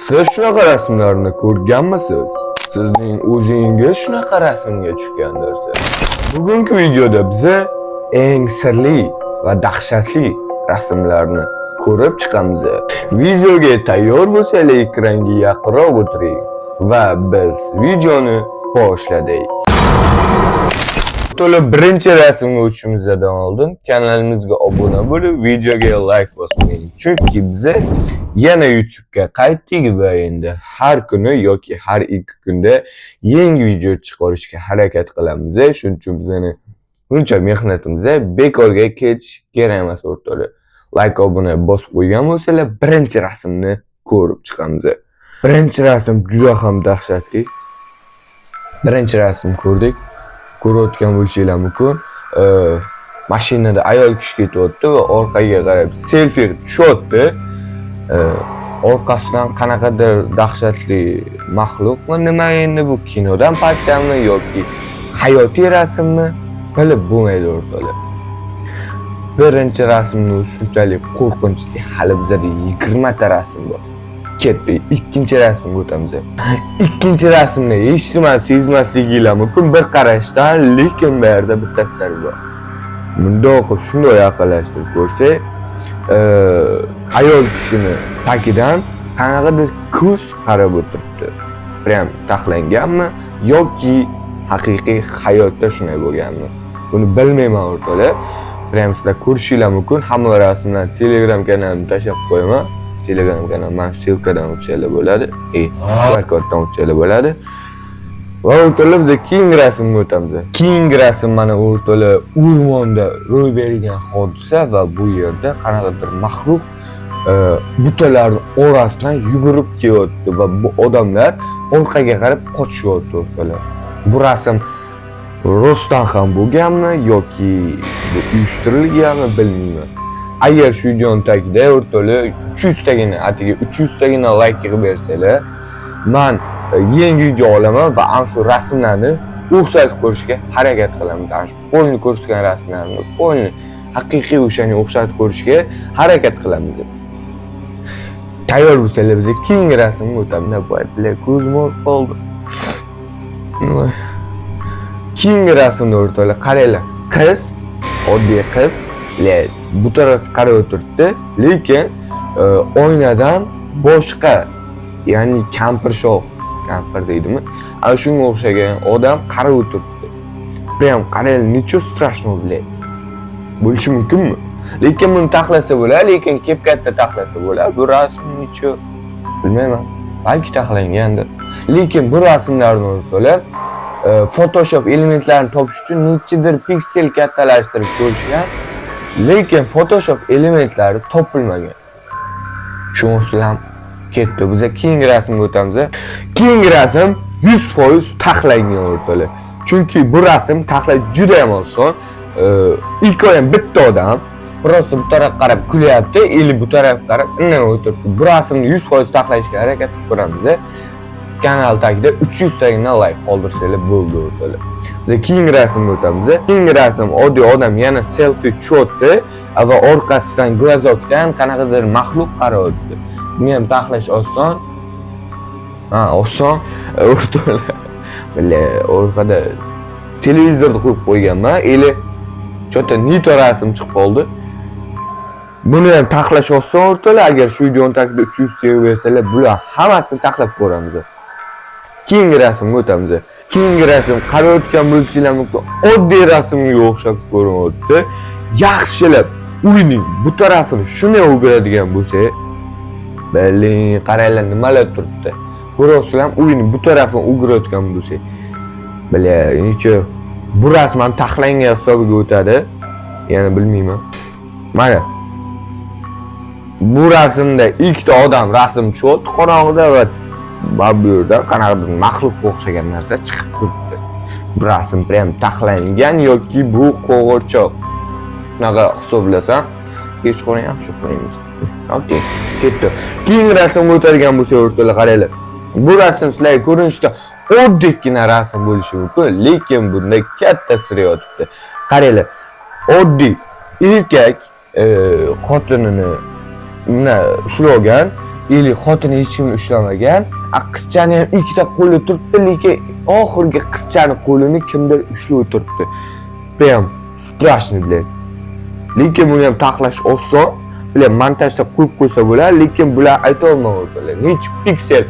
Siz shunaqa rasmlarni ko'rganmisiz? Sizning o'zingiz shunaqa rasmga tushgandirsiz. Bugungi videoda biza eng sirli va dahshatli rasmlarni ko'rib chiqamiz. Videoga tayyor bo'lsangiz, ekranga yaqinroq o'tiring va biz videoni boshladik. To'la birinchi rasmga o'tishimizdan oldin kanalimizga obuna bo'lib, videoga like bosmang. Chunki biza yana YouTube'ga qaytdik va endi har kuni yoki har 2 kunda yangi video chiqarishga harakat qilamiz. Shuning uchun bizani buncha mehnatimiz bekorga ketish kerak emas, o'rtoqlar. Like, obuna bosib qo'ygan bo'lsalar, birinchi rasmni ko'rib chiqamiz. Birinchi rasm juda ham dahshatli. Birinchi rasm ko'rdik. Ko'rayotgan bo'lishinglar mumkin. Mashinada ayol kishi ketyapti va orqaga qarab selfi tushyapti. Orqasidan qanaqadir dahshatli maxluqmi, nima endi, bu kinodan parchami yoki hayotiy rasmmi, bilib bo'lmaydi, o'rtoqlar. Birinchi rasmni o'zi shunchalik qo'rqinchli, hali bizada 20 ta rasm bor. Ketdik, ikkinchi rasmga o'tamiz. Ikkinchi rasmni hech nima sezmasliginglar mumkin bir qarashdan, lekin bu yerda bitta sir bor. Bundoq qilib, shundoq yaqinlashtirib ko'rsak, ayol kishini tagidan qanaqadir ko'z qarab o'tiribdi. Prям taxlanganmi yoki haqiqiy hayotda shunday bo'lganmi? Buni bilmayman, o'rtoqlar. Prям sizlar ko'rishinglar mumkin. Hamma rasmlarni Telegram kanalimga tashlab qo'yaman. Telegram kanal mana shu ссылка dan o'tsanglar bo'ladi. QR koddan o'tsanglar bo'ladi. Va, o'rtoqlar, biz keyingi rasmga o'tamiz. Keyingi rasm mana, o'rtoqlar, o'rmonda ro'y bergan hodisa va bu yerda qanaqadir maxluq butalarni orasidan yugurib kelyapti va bu odamlar orqaga qarab qochishyapti, o'rtoqlar. Bu rasm rostdan ham bo'lganmi yoki bu uyushtirilganmi, bilmayman. Agar shu videoni tagida, o'rtoqlar, 300 tagina, atigi 300 tagina like yig'ib bersanglar, man yangi video olaman va ana shu rasmlarni o'xshatib ko'rishga harakat qilamiz. Ana shu полный ko'rsatgan rasmlarni полный haqiqiy o'shanga o'xshatib ko'rishga harakat qilamiz. Tayyor bo'lsanglar, biz keyingi rasmga o'tamiz. Voy, бля, ko'zim og'rib qoldi. Voy. Keyingi rasmda, o'rtoqlar, qaranglar. Qiz, oddiy qiz, блядь, bu tarafga qarab o'tiribdi, lekin oynadan boshqa, ya'ni kampir shoh, kampir deydimi? Ana shunga o'xshagan odam qarab o'tiribdi. Прям qaranglar, ничего страшного, блядь. Bo'lishi mumkinmi? Lekin buni taxlasa bo'ladi, lekin kepkatda taxlasa bo'ladi. Bu rasm ничего. Bilmayman. Balki taxlangandir. Lekin bu rasmlarni, o'rtoqlar, Photoshop elementlarini topish uchun nechidir piksel kattalashtirib ko'rishgan, lekin Photoshop elementlari topilmagan. Tushunasizlar? Ketdi. Biz keyingi rasmga o'tamiz. Keyingi rasm 100% taxlangan, o'rtoqlar. Chunki bu rasm taxlash juda ham oson. Ilk bitta odam просто bu tarafga qarab kulyapti или bu tarafga qarab indamay o'tiribdi. Bu rasmni 100% taxlashga harakat qilib ko'ramiz. Kanal tagida 300 tagina like qoldirsanglar bo'ldi, o'rtoqlar. Biz keyingi rasmga o'tamiz. Keyingi rasm oddiy odam yana selfie tushyapti va orqasidan глазок dan qanaqadir maxluq qarayapti. Buni ham taxlash oson. Ha, oson. O'rtoqlar. Бля, orqada televizorni qo'yib qo'yganman или что-то не то rasm chiqib qoldi. Buni ham taxlash oson, o'rtoqlar. Agar shu videoni tagida 300 yig'ib bersalar, bular hammasini taxlab ko'ramiz. Keyingi rasmga o'tamiz. Keyingi rasm qarayotgan bo'lishinglar mumkin. Oddiy rasmga o'xshab ko'rinyapti. Yaxshilab uyning bu tarafini shunday o'giradigan bo'lsak, блин, qaranglar, nimalar turibdi. Ko'ryapsizlarmi, uyning bu tarafini o'girayotgan bo'lsak. Бля, necha bu rasm ham taxlangan hisobiga o'tadi. Yana bilmayman. Mana bu rasmda ikkita odam rasm tushyapti qorong'ida va bu yerda qanaqadir maxluqqa o'xshagan narsa chiqib turibdi. Bu rasm prям taxlangan yoki bu qo'g'irchoq. Shunaqa hisoblasam, kechqurun yaxshi uxlaymiz. Okey, ketdi. Keyingi rasmga o'tadigan bo'lsak, o'rtoqlar, qaranglar. Bu rasm sizlarga ko'rinishda oddiygina rasm bo'lishi mumkin, lekin bunda katta sir yotibdi. Qaranglar, oddiy erkak xotinini mana ushlagan. Или xotini hech kimni ushlamagan. A qizchani ham ikkita qo'li turibdi, lekin oxirgi qizchani qo'lini kimdir ushlab o'tiribdi. Прям страшный, блядь. Lekin buni ham taxlash oson. Bular montajda qo'yib qo'ysa bo'ladi, lekin bular aytolmay o'rtalar. Necha piksel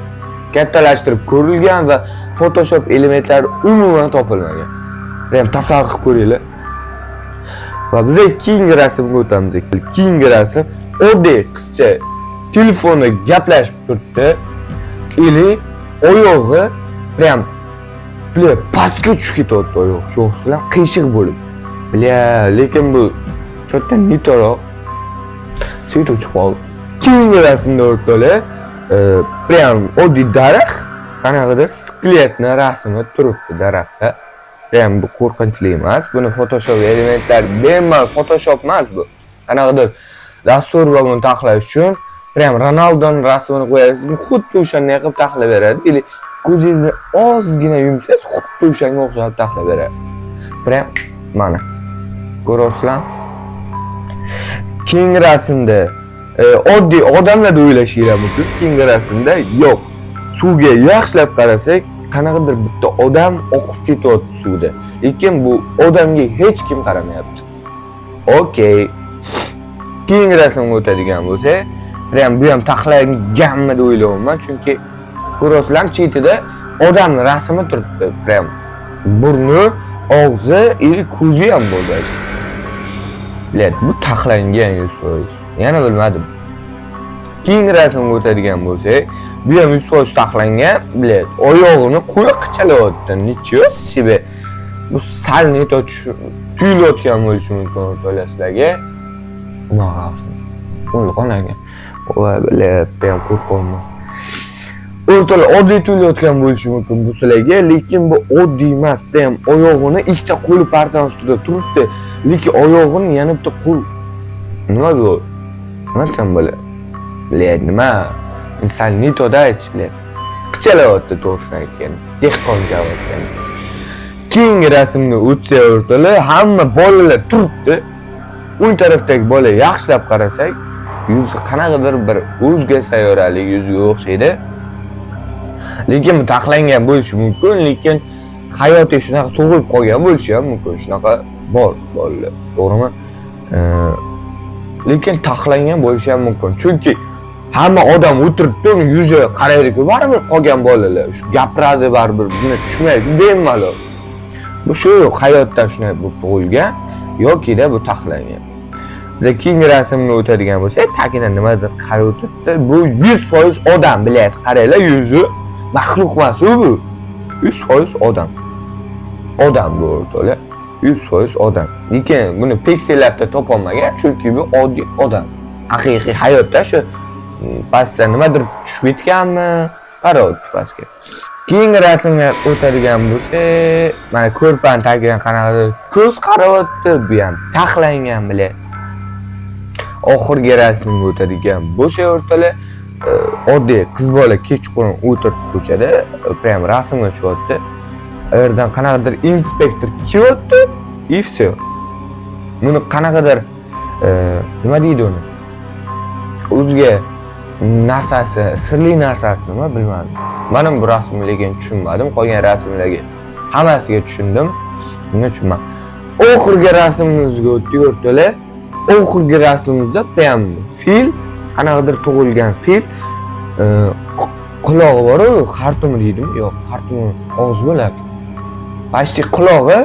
kattalashtirib ko'rilgan va Photoshop elementlari umuman topilmagan. Prям tasavvur qilib ko'ringlar. Va biz keyingi rasmga o'tamiz. Keyingi rasm oddiy qizcha telefonda gaplashib turibdi. Или oyog'i прям, бля, pastga tushib ketyapti oyog'i. Tushunasizlar? Qiyshiq bo'lib. Бля, lekin bu что-то не то. Свет o'chib qoldi. Keyingi rasmda, o'rtoqlar, прям oddiy daraxt, qanaqadir skeletni rasmi turibdi daraxtda. Прям bu qo'rqinchli emas. Buni Photoshop elementlari bemalol, Photoshop emas bu. Qanaqadir dastur va buni taxlash uchun прям Ronaldoni rasmini qo'yasiz, xuddi o'shanday qilib taxlab beradi. Или ko'zingizni ozgina yumsangiz, xuddi o'shanga o'xshab taxlab beradi. Прям mana. Ko'ryapsizlarmi? Keyingi rasmda oddiy odamlar deb o'ylashinglar mumkin. Keyingi rasmda yo'q. Suvga yaxshilab qarasak, qanaqadir bitta odam oqib ketyapti suvda. Lekin bu odamga hech kim qaramayapti. Okey. Keyingi rasmga o'tadigan bo'lsak, prям bu ham taxlanganmi deb o'ylayapman, chunki ko'ryapsizlar, chetida odamni rasmi turibdi. Prям burni, og'zi или ko'zi ham bor даже. Блядь, bu taxlangan 100%. Yana bilmadim. Keyingi rasmga o'tadigan bo'lsak, bu ham 100% taxlangan, блядь, oyog'ini qo'li qichalayapti. Ничего себе. Bu sal не то tuyulayotgan bo'lishi mumkin o'rtoqlar sizlarga. O'lgan ekan. Voy, блядь, prям qo'rqyapman. O'rtoqlar, oddiy tuyulayotgan bo'lishi mumkin bu sizlarga, lekin bu oddiy emas. Prям oyog'ini ikkita qo'li partani ustida turibdi. Lekin oyog'ini yana bitta qo'l, nima bu? Nima desam bo'ladi? Блядь, nima? Sal не то da aytish, блядь. Qichalayapti to'g'risini aytganda. Dehqon galayotgan. Keyingi rasmga o'tsak, o'rtoqlar, hamma bolalar turibdi. O'ng tarafdagi bola yaxshilab qarasak, yuzi qanaqadir bir o'zga sayyoralik yuziga o'xshaydi. Lekin bu taxlangan bo'lishi mumkin, lekin hayotiy shunaqa tug'ilib qolgan bo'lishi ham mumkin. Shunaqa bor bolalar, to'g'rimi? Lekin taxlangan bo'lishi ham mumkin. Chunki hamma odam o'tiribdi, uni yuziga qaraydi-ku, baribir qolgan bolalar shu gapiradi, baribir buni tushmaydi bemalol. Bu shu hayotda shunday bo'lib tug'ilgan yokida bu taxlangan. Biz keyingi rasmga o'tadigan bo'lsak, tagida nimadir qarab o'tiribdi. Bu 100% odam, блядь, qaranglar, yuzi maxluq emas u bu. 100% odam. Odam bu, o'rtoqlar. 100% odam. Lekin buni piksellarda topolmagan, chunki bu oddiy odam. Haqiqiy hayotda shu pastda nimadir tushib ketganmi? Qarayapti pastga. Keyingi rasmga o'tadigan bo'lsak, mana ko'rpani tagidan qanaqadir ko'z qarayapti, bu ham taxlangan, блядь. Oxirgi rasmga o'tadigan bo'lsak, o'rtoqlar, oddiy qiz bola kechqurun o'tirib ko'chada, прям rasmga tushyapti. U yerdan qanaqadir inspektor kelyapti и все. Buni qanaqadir nima deydi uni? O'ziga narsasi, sirli narsasi nima, bilmadim. Men ham bu rasmni lekin tushunmadim. Qolgan rasmlarga hammasiga tushundim. Buni tushunmadim. Oxirgi rasmimizga o'tdik, o'rtoqlar. Oxirgi rasmimizda prям fil, qanaqadir tug'ilgan fil, qulog'i bor-u, xartumi deydimi? Yo'q, xartumi og'zi bo'ladi. Почти qulog'i,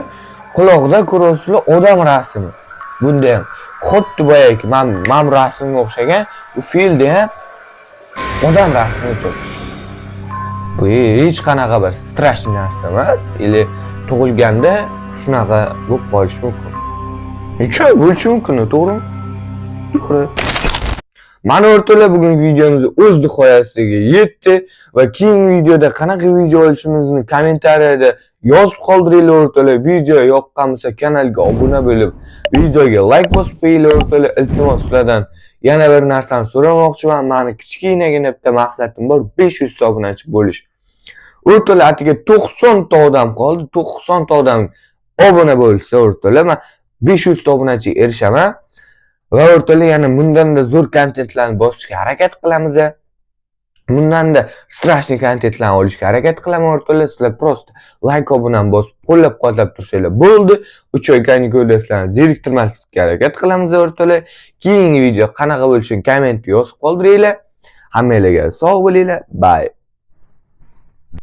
qulog'ida ko'ryapsizlar odam rasmi. Bunda ham xuddi boyagi man bu rasmga o'xshagan bu filda ham odam rasmi turibdi. Bu hech qanaqa bir страшный narsa emas, или tug'ilganda shunaqa bo'lib qolishi mumkin. Necha bo'lishi mumkin, to'g'rimi? To'g'ri. Mana, o'rtoqlar, bugungi videomiz o'z nihoyasiga yetdi va keyingi videoda qanaqa video olishimizni kommentariyada yozib qoldiringlar, o'rtoqlar. Video yoqqan bo'lsa, kanalga obuna bo'lib, videoga like bosib qo'yinglar, o'rtoqlar. Iltimos, sizlardan yana bir narsani so'ramoqchiman. Mani kichkinagina bitta maqsadim bor: 500 ta obunachi bo'lish. O'rtoqlar, atiga 90 ta odam qoldi. 90 ta odam obuna bo'lsa, o'rtoqlar, men 500 ta obunachiga erishaman. Va o'rtoqlar, yana bundanda zo'r kontentlarni bosishga harakat qilamiz. Bundanda страшный kontentlarni olishga harakat qilaman, o'rtoqlar. Sizlar просто layk, obunani bosib, qo'llab-quvvatlab tursanglar bo'ldi. 3 oy kanikulda sizlarni zeriktirmaslikka harakat qilamiz, o'rtoqlar. Keyingi video qanaqa bo'lishini kommentga yozib qoldiringlar. Hammanglarga sog' bo'linglar. Bye.